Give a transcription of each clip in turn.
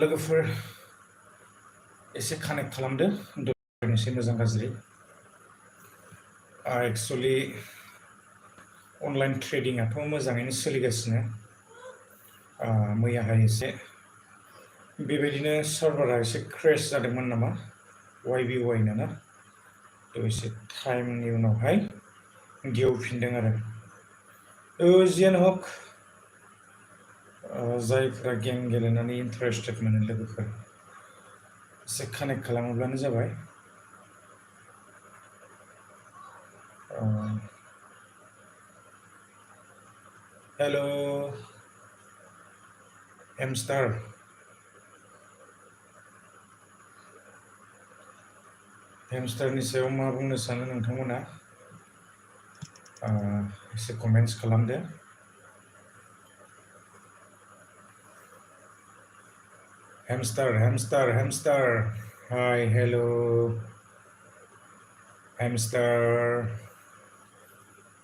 लोगोफोर एसे कानेक्ट खालामदो एसे मोजां गाज्रि एक्चुअली अनलाइन ट्रेडिंआथ' मोजाङैनो सोलिगासिनो मैयाहाय एसे बेबायदिनो सार्भारा एसे क्रेश जादोंमोन नामा YBY ना थ' एसे टाइमनि उनावहाय गेवफिनदों आरो जियानो हक जायफ्रा गेम गेलेनानै इन्टारेस्टेड मोनो लोगोफोर एसे कानेक्ट खालामोब्लानो जाबाय हेलो हेमस्टारनि सायाव मा बुंनो सानो नोंथांमोना एसे कमेन्ट्स खालामदो हेमस्टार हाय हेलो हेमस्टार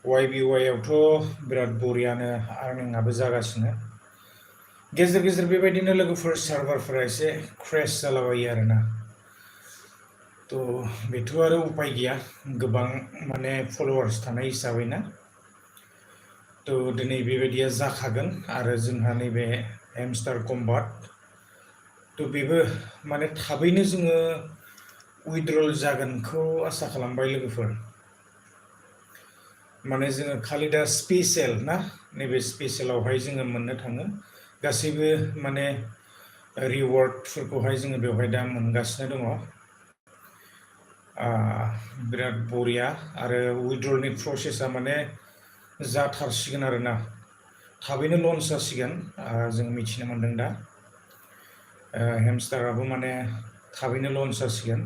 YBY आवथ' बिराद बरियानो आर्निंआबो जागासिनो गेजेर गेजेर बेबायदिनो लोगोफोर सार्भारफोरा एसे क्रेश जालाबायो आरोना थ' बेथ' आरो उपाय गैया गोबां माने फलोवार्स थानाय हिसाबै ना थ' दिनै बेबायदिया जाखागोन आरो जोंहा नैबे हेमस्टार कम्बो थ' बेबो माने थाबैनो जोङो उइथड्रल जागोनखौ आसा खालामबाय लोगोफोर माने जोङो खालि दा स्पेसियेल ना नैबे स्पेसियेलावहाय जोङो मोननो थाङो गासैबो माने रिवार्डफोरखौहाय जोङो बेवहाय दा मोनगासिनो दङ बिराद बरिया आरो उइथड्रलनि प्रसेसा माने जाथारसिगोन आरोना थाबैनो लन्च जासिगोन जों मिथिनो मोनदों दा हेमस्टाराबो माने थाबैनो लन्च जासिगोन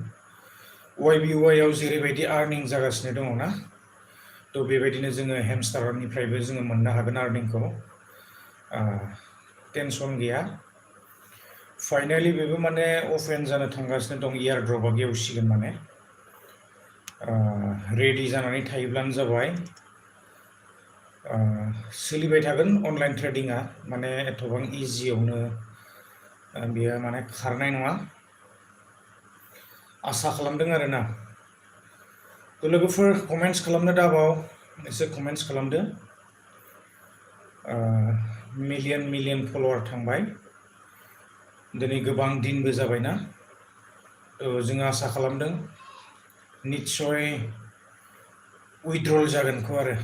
YBY आव जेरैबायदि आर्निं जागासिनो दङ ना थ' बेबायदिनो जोङो हेमस्टारनिफ्रायबो जोङो मोननो हागोन आर्निंखौ टेनसन गैया फाइनालि बेबो माने अपेन जानो थांगासिनो दं इयार ड्रपआ गेवसिगोन माने रेडि जानानै थायोब्लानो जाबाय सोलिबाय थागोन अनलाइन ट्रेडिंआ माने एथबां इजियावनो बेयो माने खारनाय नङा आसा खालामदों आरोना थ' लोगोफोर कमेन्ट्स खालामनो दाबाव एसे कमेन्ट्स खालामदो मिलियन फलोवार थांबाय दिनै गोबां दिनबो जाबायना थ' जोङो आसा खालामदों निस्सय उइथड्रल जागोनखौ आरो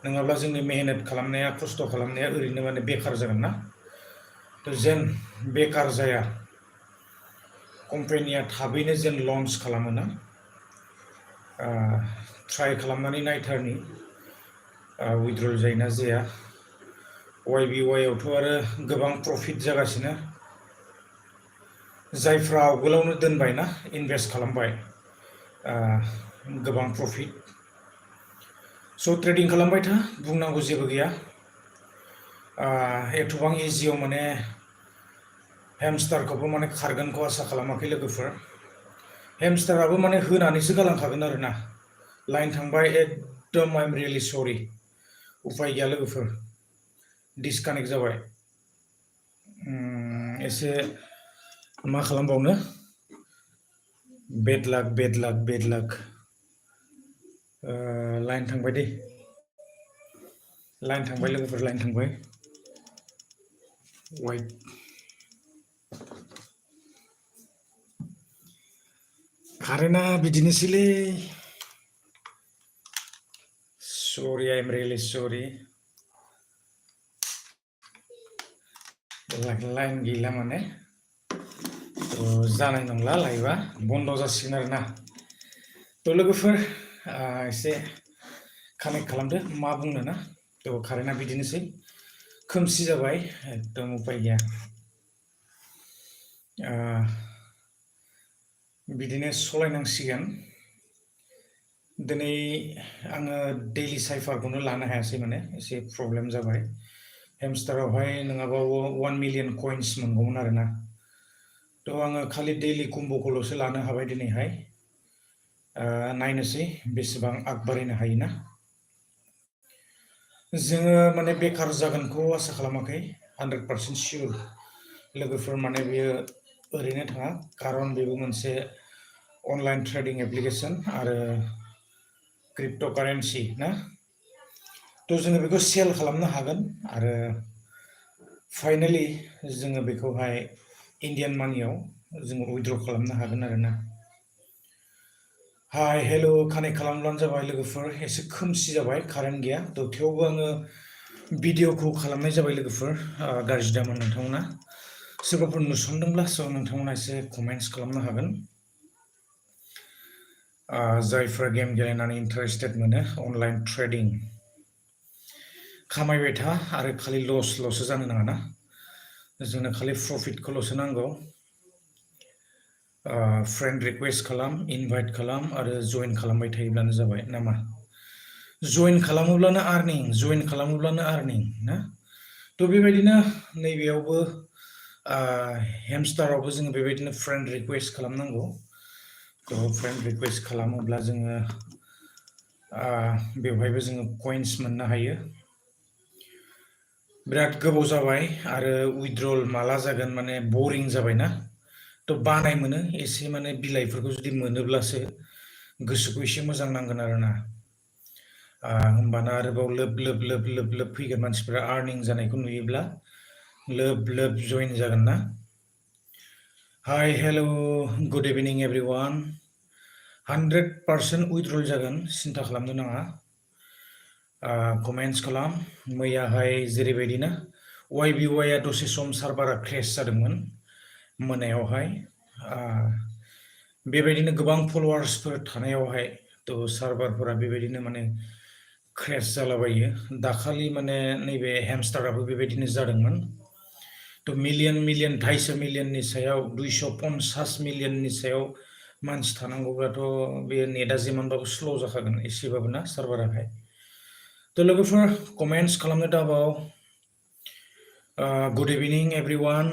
नङाब्ला जोंनि मेहनत खालामनाया खस्थ' खालामनाया ओरैनो माने बेखार जागोन ना थ' जेन बेखार जाया कम्पानिया थाबैनो जेन लन्च खालामो ना ट्राइ खालामनानै नायथारनि उइथड्रल जायोना जाया YBY आवथ' आरो गोबां प्रफिट जागासिनो जायफ्रा आवगोलावनो दोनबाय ना इनभेस्ट खालामबाय गोबां प्रफिट स' ट्रेडिं खालामबाय था बुंनांगौ जेबो गैया एथबां इजियाव माने हेमस्टारखौबो माने खारगोनखौ आसा खालामाखै लोगोफोर हेमस्टाराबो माने होनानैसो गालांखागोन आरोना लाइन थांबाय एकदम आइ एम रियेलि सरि उपाय गैया लोगोफोर डिसकानेक्ट जाबाय एसे मा खालामबावनो बेड लाक लाइन थांबाय दै लाइन थांबाय लोगोफोर लाइन थांबाय वाइट कारेन्टआ बिदिनोसैलै सरि आइ एम रियेलि सरि लाइन गैला माने जानाय नंला लाइभआ बन्द जासिगोन आरोना थ' लोगोफोर एसे कानेक्ट खालामदो मा बुंनो ना थ' कारेन्टआ बिदिनोसै खोमसि जाबाय एकदम उपाय गैया बिदिनो सलायनांसिगोन दिनै आङो डेइलि साइफारखौनो लानो हायासै माने एसे प्रब्लेम जाबाय हेमस्टारावहाय नङाबाबो 1 मिलियन कइन्स मोनगौमोन आरोना थ' आङो खालि डेइलि कम्बोखौल'सो लानो हाबाय दिनैहाय नायनोसै बेसेबां आगबारायनो हायोना जोङो माने बेखार जागोनखौ आसा खालामाखै 100% सियर लोगोफोर माने बेयो ओरैनो थाङा, खारन बेबो मोनसे अनलाइन ट्रेडिं एप्लिकेसन आरो क्रिप्ट'कारेन्सि ना, थ' जोङो बेखौ सेल खालामनो हागोन आरो फाइनालि जोङो बेखौहाय इन्डियान मानियाव जोङो उइथड्र खालामनो हागोन आरोना। हाय हेल' कानेक्ट खालामब्लानो जाबाय लोगोफोर। एसे खोमसि जाबाय, कारेन्ट गैया, थ' थेवबो आङो भिडिअखौ खालामनाय जाबाय लोगोफोर। गाज्रि दामोन नोंथांमोना, सोरबाफोर नुसनदोंब्ला स' नोंथांमोना एसे कमेन्ट्स खालामनो हागोन। जायफ्रा गेम गेलेनानै इन्टारेस्टेड मोनो, अनलाइन ट्रेडिं खामायबाय था आरो खालि लसल'सो जानो नाङा ना, जोंनो खालि प्रफिटखौल'सो नांगौ। फ्रेन्ड रिकुवेस्ट खालाम, इनभाइट खालाम आरो जइन खालामबाय थायोब्लानो जाबाय नामा। जइन खालामोब्लानो आर्निं ना, थ' बेबायदिनो नैबेयावबो हेमस्टारावबो जोङो बेबायदिनो फ्रेन्ड रिकुवेस्ट खालामनांगौ। थ' फ्रेन्ड रिकुवेस्ट खालामोब्ला जोङो बेवहायबो जोङो कइन्स मोननो हायो। बिराद गोबाव जाबाय आरो उइथड्रल माला जागोन माने बरिं जाबायना, थ' बानाय मोनो एसे माने बिलाइफोरखौ जुदि मोनोब्लासो गोसोखौ एसे मोजां नांगोन आरोना। होमबाना आरोबाव लोब लोब लोब लोब लोब फैगोन मानसिफ्रा, आर्निं जानायखौ नुयोब्ला लोब लोब जइन जागोन ना। हाय हेल' गुड इभिनिं एभ्रिवान। 100% उइथड्रल जागोन, सिन्था खालामनो नाङा। कमेन्ट्स खालाम। मैयाहाय जेरैबायदि ना, YBY आ दसे सम सार्भारा क्रेश जादोंमोन मोनायावहाय। बेबायदिनो गोबां फल'वार्सफोर थानायावहाय थ' सार्भारफोरा बेबायदिनो माने क्रेश जालाबायो। दाखालि माने नैबे हेमस्टाराबो बेबायदिनो जादोंमोन। थ' मिलियन 250 मिलियननि सायाव 250 मिलियननि सायाव मानसि थानांगौब्लाथ' बे नेटआ जिमानबाबो स्ल' जाखागोन एसेबाबो ना, सार्भाराहाय। थ' लोगोफोर कमेन्ट्स खालामनो दाबाव। गुड इभिनिं एभ्रिवान,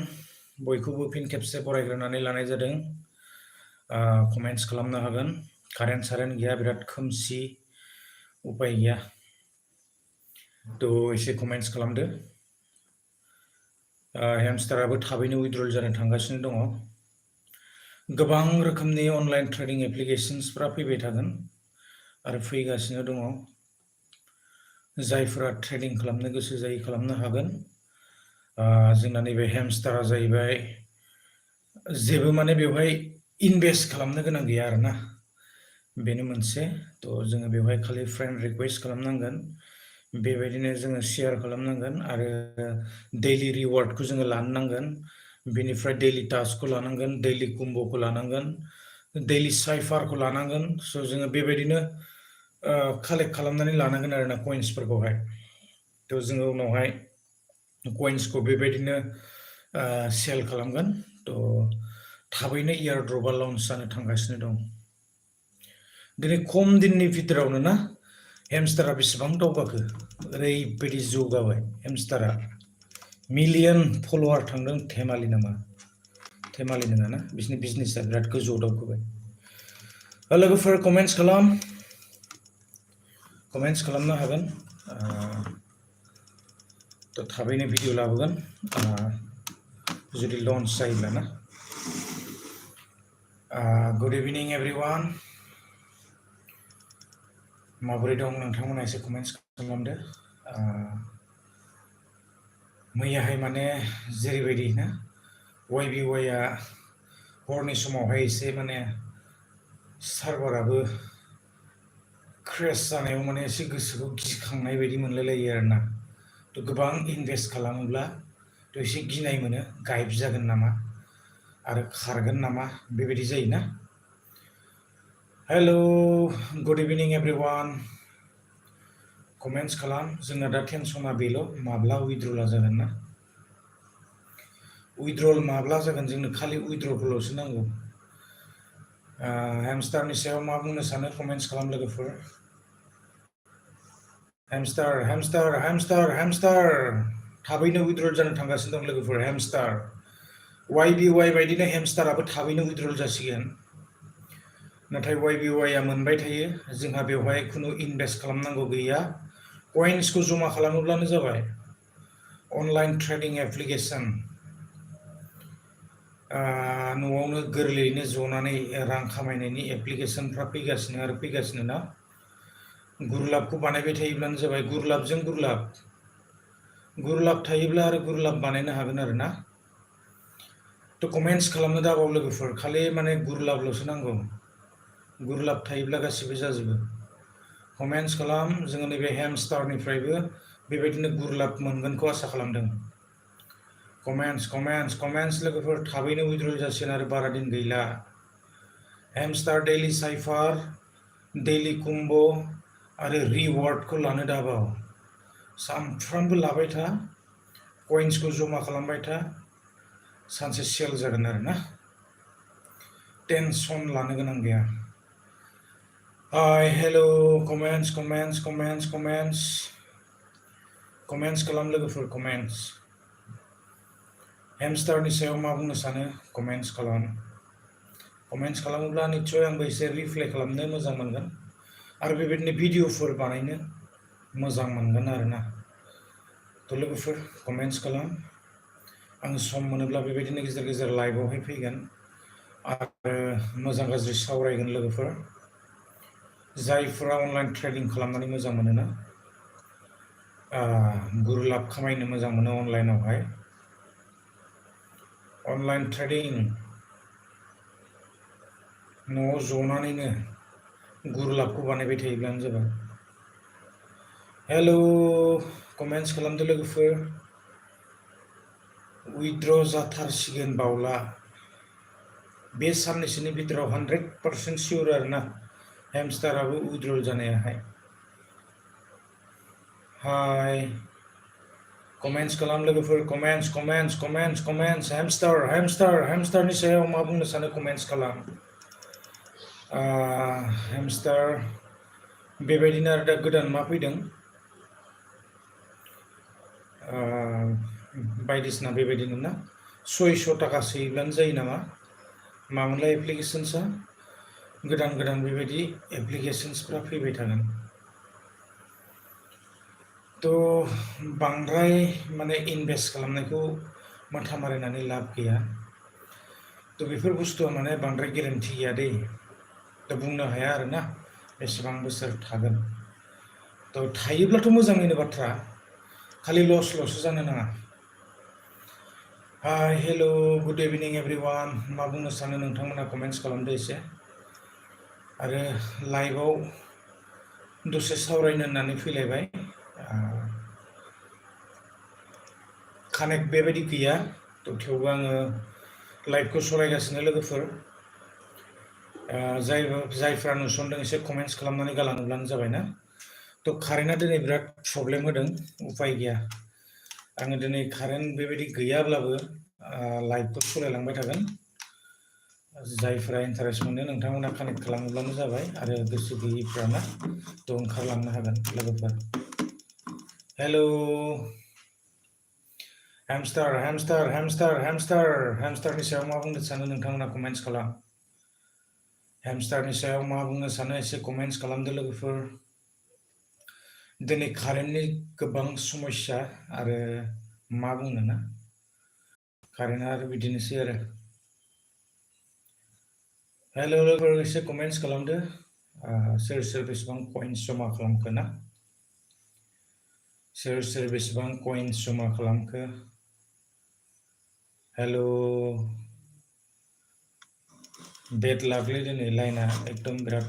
बयखौबो फिन खेबसे बरायग्रोनानै लानाय जादों। कमेन्ट्स खालामनो हागोन। कारेन्ट सारेन्ट गैया, बिराद खोमसि, उपाय गैया, थ' एसे कमेन्ट्स खालामदो। हेमस्टाराबो थाबैनो उइथड्रल जानो थांगासिनो दङ। गोबां रोखोमनि अनलाइन ट्रेडिं एप्लिकेसन्सफ्रा फैबाय थागोन आरो फैगासिनो दङ। जायफोरा ट्रेडिं खालामनो गोसो जायो खालामनो हागोन। जोंना नैबे हेमस्टारा जाहैबाय जेबो माने बेवहाय इनभेस्ट खालामनो गोनां गैया आरोना, बेनो मोनसे। थ' जोङो बेवहाय खालि फ्रेन्ड रिकुवेस्ट खालामनांगोन, बेबायदिनो जोङो शेयार खालामनांगोन आरो दैलि रिवार्डखौ जोङो लानो नांगोन। बेनिफ्राय दैलि टास्कखौ लानांगोन, दैलि कम्ब'खौ लानांगोन, दैलि साइफारखौ लानांगोन। स' जोङो बेबायदिनो कालेक्ट खालामनानै लानांगोन आरोना कइन्सफोरखौहाय। थ' जोङो उनावहाय कइन्सखौ बेबायदिनो सेल खालामगोन। थ' थाबैनो इयारड्रपआ लन्च जानो थांगासिनो दं। दिनै खम दिननि भितरावनो ना, हेमस्टारा बेसेबां दावगाखो, ओरैबायदि जौगाबाय हेमस्टारा। मिलियन फल'वार थांदों, धेमालि नामा? धेमालि नङाना, बिसोरनि बिजनेसा बिराद गोजौआव दावखोबाय। लोगोफोर कमेन्ट्स खालाम, कमेन्ट्स खालामनो हागोन। थ' थाबैनो भिडिअ लाबोगोन जुदि लन्च जायोब्ला ना। गुड इभिनिं एभ्रिवान, माबोरै दं नोंथांमोना एसे कमेन्ट्स खालामदो। मैयाहाय माने जेरैबायदि ना, YBY आ हरनि समावहाय एसे माने सार्भाराबो क्रेश जानायाव माने एसे गोसोखौ गिखांनाय बायदि मोनलायलायो आरोना। थ' गोबां इनभेस्ट खालामोब्ला थ' एसे गिनाय मोनो, गायब जागोन नामा आरो खारगोन नामा, बेबायदि जायोना। हेल' गुड इभिनिं एभ्रिवान, कमेन्ट्स खालाम। जोंना दा टेनसना बेल', माब्ला उइथड्रला जागोन ना। उइथड्रल माब्ला जागोन, जोंनो खालि उइथड्रलखौल'सो नांगौ। हेमस्टारनि सायाव मा बुंनो सानो, कमेन्ट्स खालाम लोगोफोर। हेमस्टार हेमस्टार हेमस्टार हेमस्टार थाबैनो उइथड्रल जानो थांगासिनो दं लोगोफोर। हेमस्टार YBY बायदिनो हेमस्टाराबो थाबैनो उइथड्रल जासिगोन। नाथाय YBY आ मोनबाय थायो, जोंहा बेवहाय खुनु इनभेस्ट खालामनांगौ गैया। कइन्सखौ जमा खालामोब्लानो जाबाय। अनलाइन ट्रेडिं एप्लिकेसन, न'आवनो गोरलैयैनो जनानै रां खामायनायनि एप्लिकेसनफ्रा फैगासिनो ना। गुरलाबखौ बानायबाय थायोब्लानो जाबाय। गुरलाब थायोब्ला आरो गुरलाब बानायनो हागोन आरो ना। थ' कमेन्ट्स खालामनो दाबाव लोगोफोर, खालि माने गुरलाबल'सो नांगौ। गुरलाब थायोब्ला गासिबो जाजोबो। कमेन्ट्स खालाम। जोङो नैबे हेमस्टारनिफ्रायबो बेबायदिनो गुरलाब मोनगोनखौ आसा खालामदों। कमेन्ट्स लोगोफोर, थाबैनो उइद्रल जासिगोन आरो बारा दिन गैला। हेमस्टार डेइलि साइफार, डेइलि कम्ब आरो रिवार्डखौ लानो दाबाव। सानफ्रामबो लाबाय था, कइन्सखौ जमा खालामबाय था, सानसे सेल जागोन आरो ना। टेनसन लानो गोनां गैया। हाय हेल' कमेन्ट्स खालाम लोगोफोर, कमेन्ट्स। हेमस्टारनि सायाव मा बुंनो सानो कमेन्ट्स खालाम। कमेन्ट्स खालामोब्ला निस्सय आंबो एसे रिप्लाइ खालामनो मोजां मोनगोन आरो बेबायदिनो भिडिअफोर बानायनो मोजां मोनगोन आरोना। थ' लोगोफोर कमेन्ट्स खालाम। आं सम मोनोब्ला बेबायदिनो गेजेर गेजेर लाइभआवहाय फैगोन आरो मोजां गाज्रि सावरायगोन लोगोफोर। जायफोरा अनलाइन ट्रेडिं खालामनानै मोजां मोनोना, गुरलाब खामायनो मोजां मोनो अनलाइनावहाय, अनलाइन ट्रेडिं न'आव जनानैनो गुरलाबखौ बानायबाय थायोब्लानो जाबाय। हेल' कमेन्ट्स खालामदो लोगोफोर। उइद्र' जाथारसिगोन बावला। बे साननैसोनि भितराव 100% सियर आरोना हेमस्टाराबो उइद्रल जानायाहाय। हाय कमेन्ट्स खालाम लोगोफोर, कमेन्ट्स। हेमस्टारनि सायाव मा बुंनो सानो कमेन्ट्स खालाम। हेमस्टार बेबायदिनो आरो दा गोदान मा फैदों, बायदिसिना बेबायदिनो ना 600 थाखा सोयोब्लानो जायो नामा, मामोनलाय एप्लिकेसन्सआ। गोदान बेबायदि एप्लिकेसन्सफ्रा फैबाय थागोन। थ' बांद्राय माने इनभेस्ट खालामनायखौ माथा मारिनानै लाब गैया। थ' बेफोर बुस्थुआ माने बांद्राय गेरेन्टि गैया दै। थ' बुंनो हाया आरोना बेसेबां बोसोर थागोन। थ' थायोब्लाथ' मोजाङैनो बाथ्रा, खालि लसल'सो जानो नाङा। हाय हेल' गुड इभिनिं एभ्रिवान। मा बुंनो सानो नोंथांमोना कमेन्ट्स खालामदो एसे। आरो लाइभआव दसे सावरायनो होननानै फैलायबाय। कानेक्ट बेबायदि गैया, थेवबो आङो लाइभखौ सालायगासिनो लोगोफोर। जायफ्रा नुसनदों एसे कमेन्ट्स खालामनानै गालाङोब्लानो जाबायना। थ' कारेन्टआ दिनै बिराद प्रब्लेम होदों, उपाय गैया। आङो दिनै कारेन्ट बेबायदि गैयाब्लाबो लाइभखौ सालायलांबाय थागोन। जायफ्रा इन्टारेस्ट मोनो नोंथांमोना कानेक्ट खालामोब्लानो जाबाय आरो गोसो गैयैफ्राना थ' ओंखारलांनो हागोन लोगोफोर। हेल' हेमस्टारनि सायाव मा बुंनो सानो नोंथांमोना कमेन्ट्स खालाम। हेमस्टारनि सायाव मा बुंनो सानो एसे कमेन्ट्स खालामदो लोगोफोर। दिनै कारेन्टनि गोबां समस्या आरो मा बुंनो ना, कारेन्टआ आरो बिदिनोसै आरो। हेल' लोगोफोर एसे कमेन्ट्स खालामदो। सोर बेसेबां कइन्स जमा खालामखो ना, सोर बेसेबां कइन्स जमा खालामखो। हेल' बेड लाकलै दिनै लाइना एकदम बिराद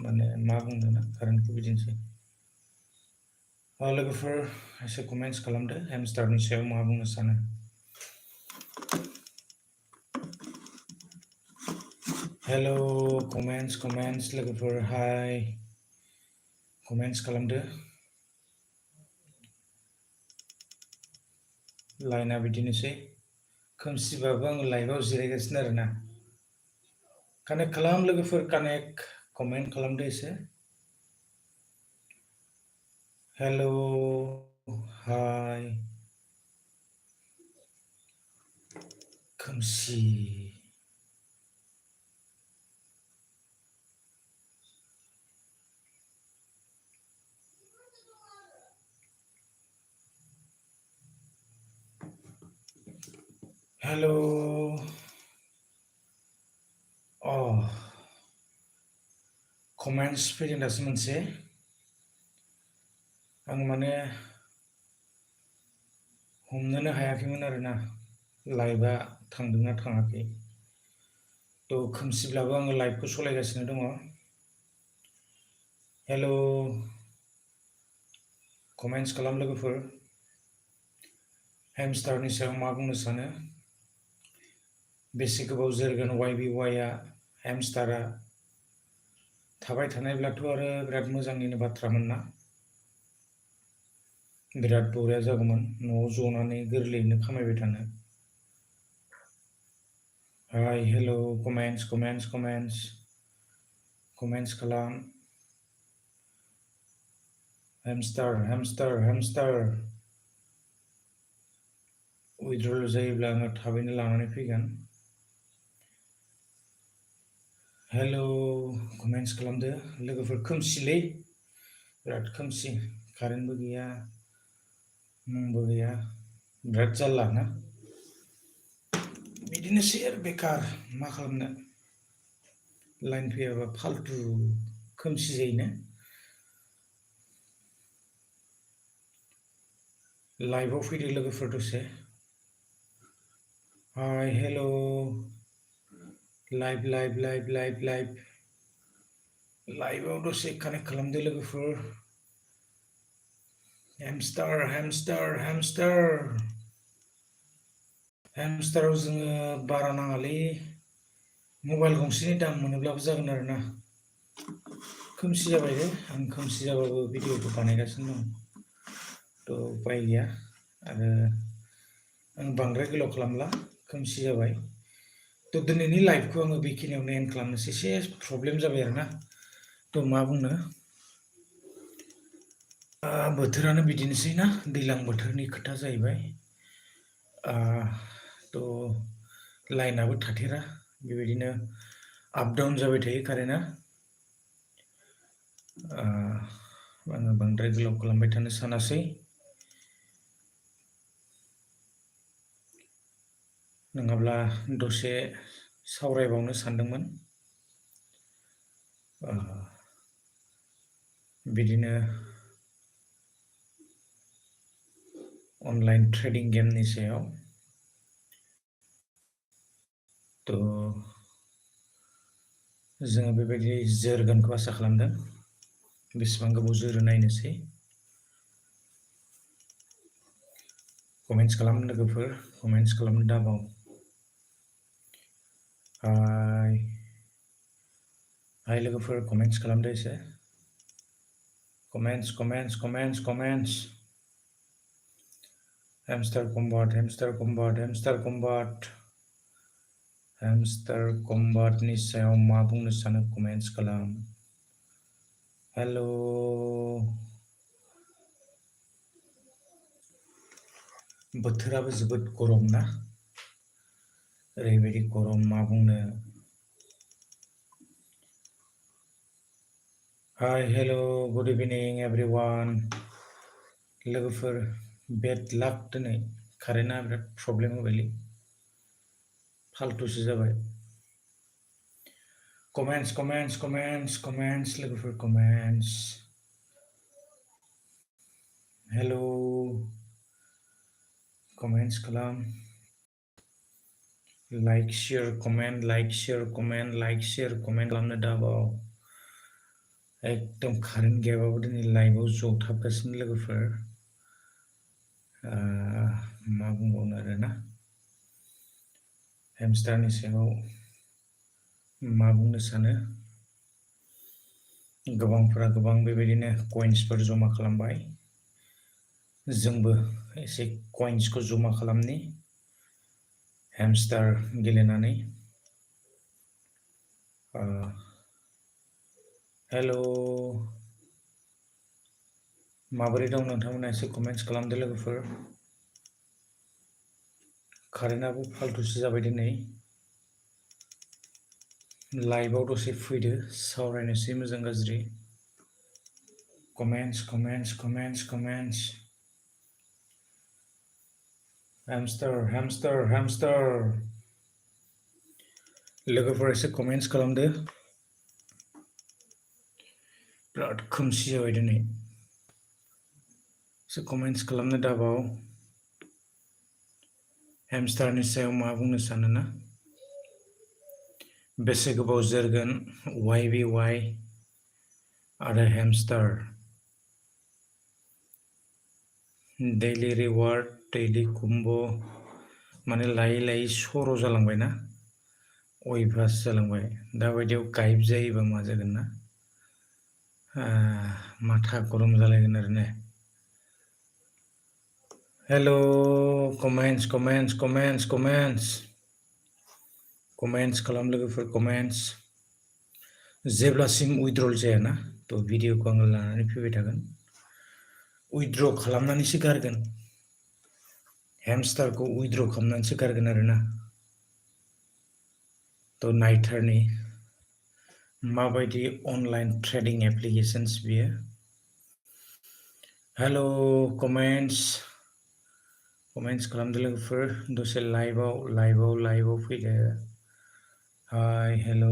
माने मा बुंनो ना, कारेन्टखौ बिदिनोसै। लोगोफोर एसे कमेन्ट्स खालामदो हेमस्टारनि सायाव मा बुंनो सानो। हेल' कमेन्ट्स लोगोफोर, हाय कमेन्ट्स खालामदो। लाइना बिदिनोसै, खोमसिबाबो आङो लाइभआव जिरायगासिनो आरोना। कानेक्ट खालाम लोगोफोर, कमेन्ट खालामदो एसे। हेल' हाय खोमसि। हेल' कमेन्ट्स फैदों दासो मोनसे आं माने हमनोनो हायाखैमोन आरोना लाइभआ थांदोंना थाङाखै थ' खोमसिब्लाबो आङो लाइभखौ सालायगासिनो दङ हेल' कमेन्ट्स खालाम लोगोफोर हेमस्टारनि सायाव मा बुंनो सानो बेसे गोबाव जोरगोन YBY आ हेमस्टारा थाबाय थानायब्लाथ' आरो बिराद मोजांनिनो बाथ्रामोन ना बिराद बरिया जागौमोन न'आव जनानै गोरलैयैनो खामायबाय थानो हाय हेल' कमेन्ट्स खालाम हेमस्टार उइड्रल जायोब्ला आङो थाबैनो लानानै फैगोन हेल' कमेन्ट्स खालामदो लोगोफोर खोमसिलै बिराद खोमसि कारेन्टबो गैया मुंबो गैया बिराद जारला ना बिदिनोसै आरो बेकार मा खालामनो लाइन फैयाबा फाल्तु खोमसि जायोना लाइभआव फैदो लोगोफोर दसे हाय हेल' लाइभआव दसे कानेक्ट खालामदो लोगोफोर हेमस्टाराव जोङो बारा नाङालै मबाइल गंसेनि दाम मोनोब्लाबो जागोन आरोना खोमसि जाबायलै आं खोमसि जाबाबो भिडिअखौ बानायगासिनो दं थ' उपाय गैया आरो आं बांद्राय गोलाव खालामला खोमसि जाबाय थ' दिनैनि लाइभखौ आङो बेखिनियावनो एन्ड खालामनोसै एसे प्रब्लेम जाबाय आरोना थ' मा बुंनो बोथोरानो बिदिनोसै ना दैज्लां बोथोरनि खोथा जाहैबाय थ' लाइनाबो थाथेरा बेबायदिनो आप डाउन जाबाय थायो कारेन्टआ आङो बांद्राय गोलाव खालामबाय थानो सानासै नङाब्ला दसे सावरायबावनो सानदोंमोन बिदिनो अनलाइन ट्रेडिं गेमनि सायाव थ' जोङो बेबायदि जोरगोनखौ आसा खालामदों बेसेबां गोबाव जोरो नायनोसै कमेन्ट्स खालाम लोगोफोर कमेन्ट्स खालामनो दाबाव हाय लोगोफोर कमेन्ट्स खालामदो एसे कमेन्ट्स Hamstar combatनि सायाव मा बुंनो सानो कमेन्ट्स खालाम हेल' बोथोराबो जोबोद गरम ना ओरैबायदि गरम मा बुंनो हाय हेल' गुड इभिनिं एभरिवान लोगोफोर बेड लाक दिनै कारेन्टआ बिराद प्रब्लेम होबायलै फाल्तुसो जाबाय कमेन्ट्स लोगोफोर कमेन्ट्स हेल' कमेन्ट्स खालाम लाइक शेयार कमेन्ट खालामनो दाबाव एकदम कारेन्ट गैयाबाबो दिनै लाइभआव जथाबगासिनो लोगोफोर मा बुंबावनो आरोना हेमस्टारनि सायाव मा बुंनो सानो गोबांफोरा गोबां बेबायदिनो कइन्सफोर जमा खालामबाय जोंबो एसे कइन्सखौ जमा खालामनि हेमस्टार गेलेनानै हेल' माबोरै दं नोंथांमोना एसे कमेन्ट्स खालामदो लोगोफोर कारेन्टआबो फाल्तुसो जाबाय दिनै लाइभआव दसे फैदो सावरायनोसै मोजां गाज्रि कमेन्ट्स हेमस्टार लोगोफोर एसे कमेन्ट्स खालामदो बिराद खोमसि जाबाय दिनै एसे कमेन्ट्स खालामनो दाबाव हेमस्टारनि सायाव मा बुंनो सानो ना बेसे गोबाव जोरगोन YBY आरो हेमस्टार डेली रिवार्ड डेली कम्बो माने लायै लायै सर' जालांबायना अयभास जालांबाय दाबायदियाव गाइब जायोबा मा जागोन ना माथा गरम जालायगोन आरो ने hello comments comments comments comments comments खालाम लोगोफोर कमेन्ट्स जेब्लासिम उइथड्रल जायाना थ' भिडिअखौ आङो लानानै फैबाय थागोन उइथड्र खालामनानैसो गारगोन हेमस्टारखौ उइथड्र खालामनानैसो गारगोन आरोना थ' नायथारनि माबायदि अनलाइन ट्रेडिं एप्लिकेशन्स बियो हेलो कमेन्ट्स खालामदो लोगोफोर दसे लाइभआव फैदो हाय हेलो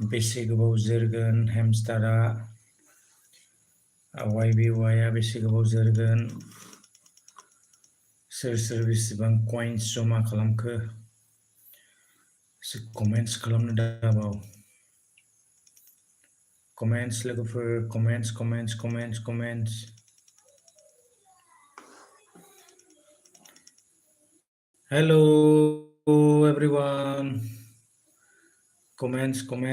बेसे गोबाव जोरगोन हेमस्टारा YBY आ बेसे गोबाव जोरगोन सोर बेसेबां कइन्स जमा खालामखो एसे कमेन्ट्स खालामनो दाबाव कमेन्ट्स लोगोफोर कमेन्ट्स हेलो एभ्रिवान कमेन्ट्स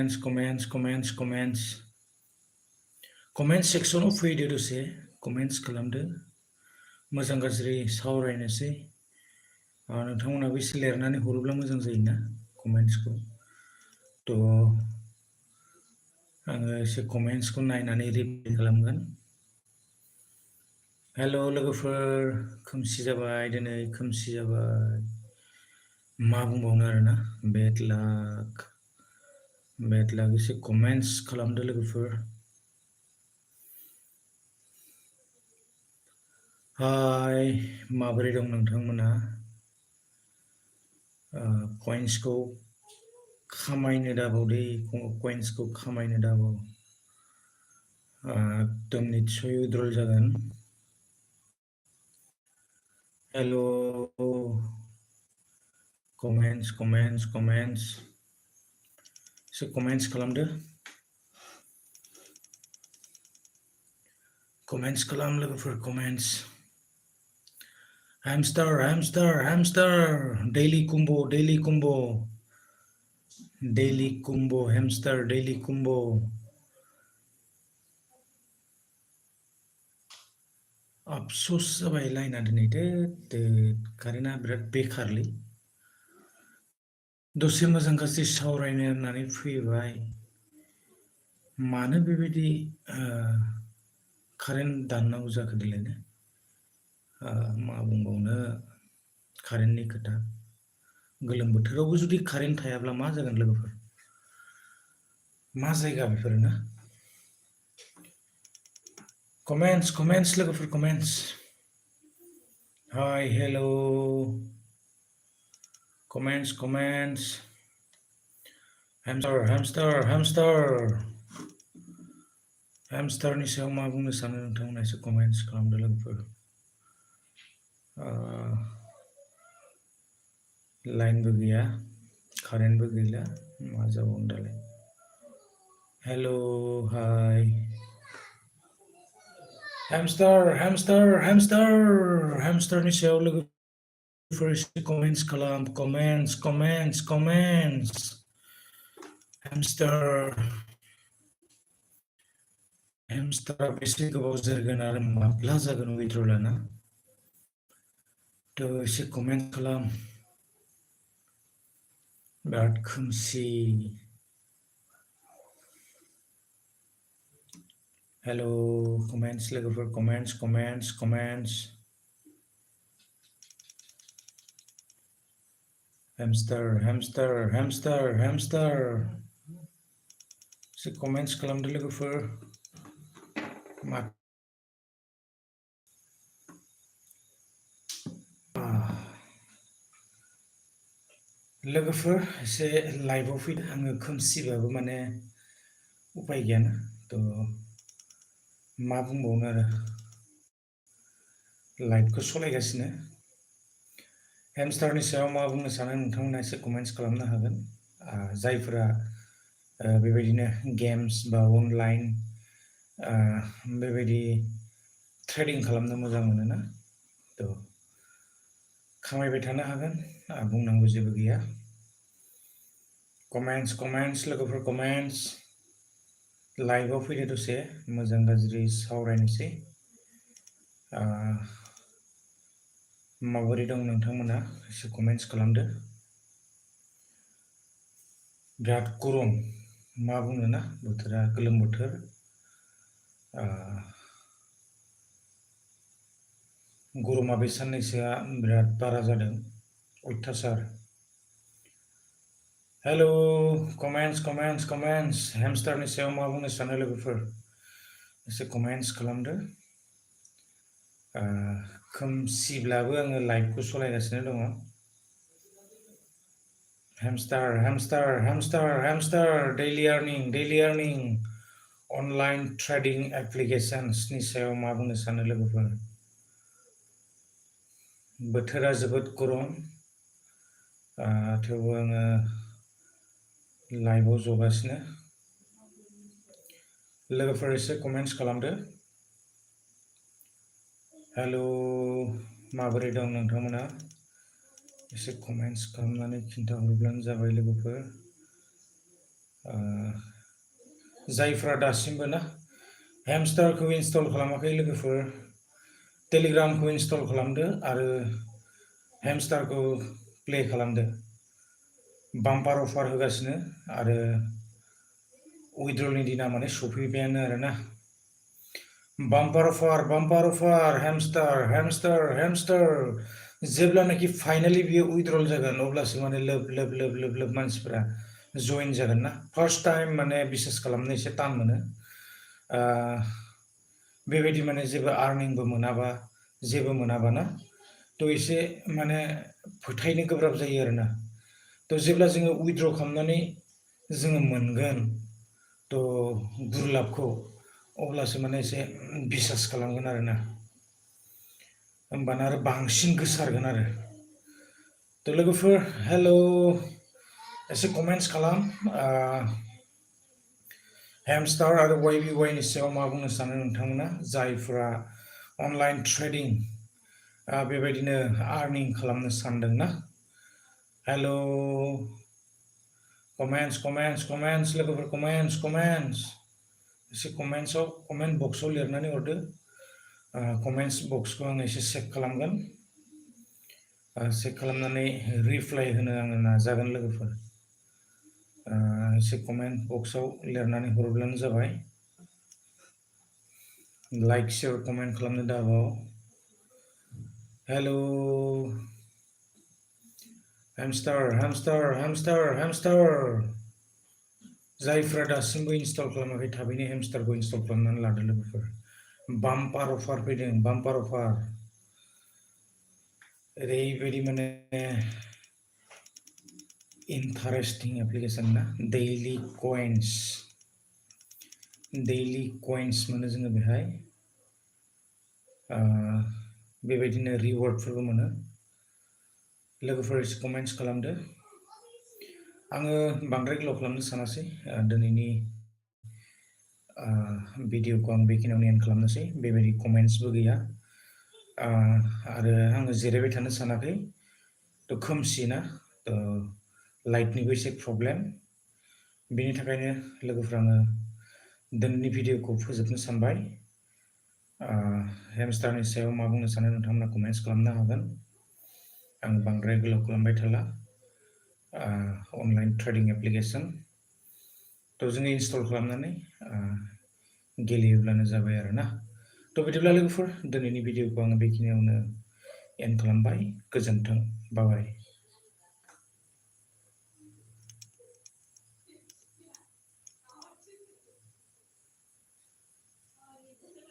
सेक्सनाव फैदो दसे कमेन्ट्स खालामदो मोजां गाज्रि सावरायनोसै नोंथांमोनाबो एसे लिरनानै हरोब्ला मोजां जायोना कमेन्ट्सखौ थ' आङो एसे कमेन्ट्सखौ नायनानै रिप्लाइ खालामगोन हेलो लोगोफोर खोमसि जाबाय दिनै खोमसि जाबाय मा बुंबावनो आरोना बेड लाक एसे कमेन्ट्स खालामदो लोगोफोर हाय माबोरै दं नोंथांमोना कइन्सखौ खामायनो दाबाव दै कइन्सखौ खामायनो दाबाव एकदम निस्सय उइथड्रल जागोन हेलो कमेन्ट्स एसे कमेन्ट्स खालामदो कमेन्ट्स खालाम लोगोफोर comments Hamstar daily combo Hamstar daily combo अफसोस जाबाय लाइना दिनै कारेन्टआ बिराद बेखारलै दसे मोजां गाज्रि सावरायनो होननानै फैबाय मानो बेबायदि कारेन्ट दाननांगौ जाखो देलायनो मा बुंबावनो कारेन्टनि खोथा गोलोम बोथोरावबो जुदि कारेन्ट थायाब्ला मा जागोन लोगोफोर मा जायगा बेफोरो ना कमेन्ट्स लोगोफोर कमेन्ट्स हाय हेलो कमेन्ट्स हेमस्टारनि सायाव मा बुंनो सानो नोंथांमोना एसे कमेन्ट्स खालामदो लोगोफोर लाइनबो गैया कारेन्टबो गैला मा जाबावनो दालाय हेलो हाय हेमस्टारनि सायाव लोगोफोर एसे कमेन्ट्स खालाम कमेन्ट्स हेमस्टारा बेसे गोबाव जोरगोन आरो माब्ला जागोन उइथड्रलआ ना थ' एसे कमेन्ट खालाम बिराद खोमसि हेलो कमेन्ट्स लोगोफोर कमेन्ट्स हेमस्टार एसे कमेन्ट्स खालामदो लोगोफोर मा लोगोफोर एसे लाइभआव फैदो आङो खोमसिबाबो माने उपाय गैयाना थ' मा बुंबावनो आरो लाइफखौ सलायगासिनो हेमस्टारनि सायाव मा बुंनो सानो नोंथांमोना एसे कमेन्ट्स खालामनो हागोन जायफोरा बेबायदिनो गेम्स बा अनलाइन बेबायदि ट्रेडिं खालामनो मोजां मोनोना थ' खामायबाय थानो हागोन बुंनांगौ जेबो गैया कमेन्ट्स लोगोफोर कमेन्ट्स लाइभआव फैदो दसे मोजां गाज्रि सावरायनोसै माबोरै दं नोंथांमोना एसे कमेन्ट्स खालामदो बिराद गरम मा बुंनो ना बोथोरा गोलोम बोथोर गरमा बे साननैसोआ बिराद बारा जादों अयथासार हेल' कमेन्ट्स हेमस्टारनि सायाव मा बुंनो सानो लोगोफोर एसे कमेन्ट्स खालामदो खोमसिब्लाबो आङो लाइभखौ सालायगासिनो दङ Hamster daily earning online trading एप्लिकेशन्सनि सायाव मा बुंनो सानो लोगोफोर बोथोरा जोबोद गरम थेवबो आङो लाइभआव जगासिनो लोगोफोर एसे कमेन्ट्स खालामदो हेल' माबोरै दं नोंथांमोना एसे कमेन्ट्स खालामनानै खिन्थाहरब्लानो जाबाय लोगोफोर जायफ्रा दासिमबो ना हेमस्टारखौ इनस्टल खालामाखै लोगोफोर टेलिग्रामखौ इनस्टल खालामदो आरो हेमस्टारखौ प्ले खालामदो बाम्पार अफार होगासिनो आरो उइड्रलनि दिना माने सफैबायानो आरोना बाम्पार अफार हेमस्टार जेब्लानाखि फाइनालि बियो उइड्रल जागोन अब्लासो माने लोब मानसिफोरा जइन जागोन ना फार्स्ट टाइम माने बिसास खालामनो एसे टान मोनो बेबायदि माने जेबो आर्निंबो मोनाबा जेबो मोनाबा ना थ' एसे माने फोथायनो गोब्राब जायो आरोना थ' जेब्ला जोङो उइड्र खालामनानै जोङो मोनगोन थ' गुरलाबखौ अब्लासो माने एसे बिसास खालामगोन आरोना होमबाना आरो बांसिन गोसारगोन आरो थ' लोगोफोर हेल' एसे कमेन्ट्स खालाम हेमस्टार आरो YBY नि सायाव मा बुंनो सानो नोंथांमोना जायफोरा अनलाइन ट्रेडिं बेबायदिनो आर्निं खालामनो सानदोंना हेल' कमेन्ट्स लोगोफोर कमेन्ट्स एसे कमेन्ट्सआव कमेन्ट बक्सआव लिरनानै हरदो कमेन्ट्स बक्सखौ आं एसे चेक खालामगोन चेक खालामनानै रिप्लाइ होनो आङो नाजागोन लोगोफोर एसे कमेन्ट बक्सआव लिरनानै हरोब्लानो जाबाय लाइक शेयार कमेन्ट खालामनो दाबाव हेल' हेमस्टार जायफ्रा दासिमबो इनस्टल खालामाखै थाबैनो हेमस्टारखौ इनस्टल खालामनानै लादो लोगोफोर बाम्पार अफार फैदों बाम्पार अफार ओरैबायदि माने इन्टारेस्टिं एप्लिकेशन ना डेइलि कइन्स मोनो जोङो बेहाय बेबायदिनो रिवार्डफोरबो मोनो लोगोफोर एसे कमेन्ट्स खालामदो आङो बांद्राय गोलाव खालामनो सानासै दिनैनि भिडिअखौ आं बेखिनियावनो एन्ड खालामनोसै बेबायदि कमेन्ट्सबो गैया आरो आङो जिरायबाय थानो सानाखै थ' खोमसि ना लाइटनिबो एसे प्रब्लेम बेनि थाखायनो लोगोफोर आङो दिनैनि भिडिअखौ फोजोबनो सानबाय हेमस्टारनि सायाव मा बुंनो सानो नोंथांमोना कमेन्ट्स खालामनो हागोन आं बांद्राय गोलाव खालामबाय थाला अनलाइन ट्रेडिं एप्लिकेशन थ' जोङो इनस्टल खालामनानै गेलेयोब्लानो जाबाय आरोना थ' बिदिब्ला लोगोफोर दिनैनि भिडिअखौ आङो बेखिनियावनो एन्ड खालामबाय गोजोन्थों बाय